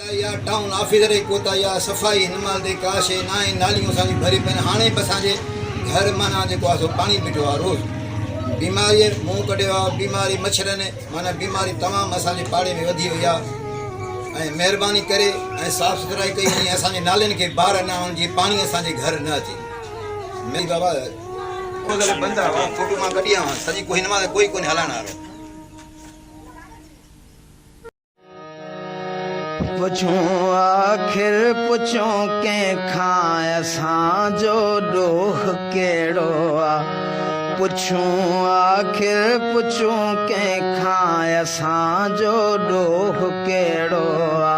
ڪوتاهي آ town officer جي ڪوتاهي آ صفائي هن مهل تائين ڪا شيء ناهي ناليون اسان جون ڀري پيون هاڻي به اسان جي گهر معنيٰ جيڪو آ سو پاڻي بيٺو آ روز بيماري منهن ڪڍيو آ بيماري مڇرن معنيٰ بيماري تمام اسان جي پاڙي ۾ وڌي وئي آ ۽ مهرباني ڪري ۽ صاف سٿرائي ڪئي وڃي اسان جي نالين کي بار نه آڻ جي پاڻي اسان جي گهر نه اچي مي بابا بند آ فوٽو مان ڪڍي آيو آهيان سڄي ڪوهي نماز ڪوئي ڪونهي هلائڻ وارو. پڇون آخر پڇون ڪنهن کان اسان جو ڏوهه ڪهڙو آ پڇون آخر پڇون ڪنهن کان اسان جو ڏوهه ڪهڙو آ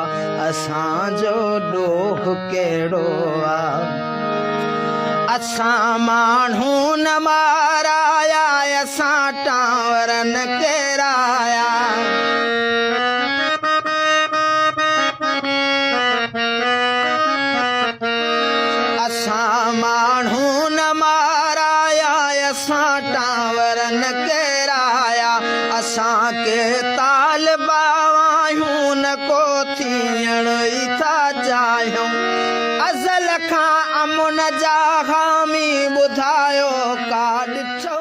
اسان جو ڏوهه ڪهڙو آ اسان ماڻهو نه مارايا اسان ٽانورن ڪيرايا. اسان ماڻهو نه مارايا اسان ٽانورن ڪيرايا اسان ڪي طالبا آهيون نه ڪو ٿيڻ ئي ٿا چاهيون ازل کان امن جا حامي ٻڌايو ڪا ڏٺو.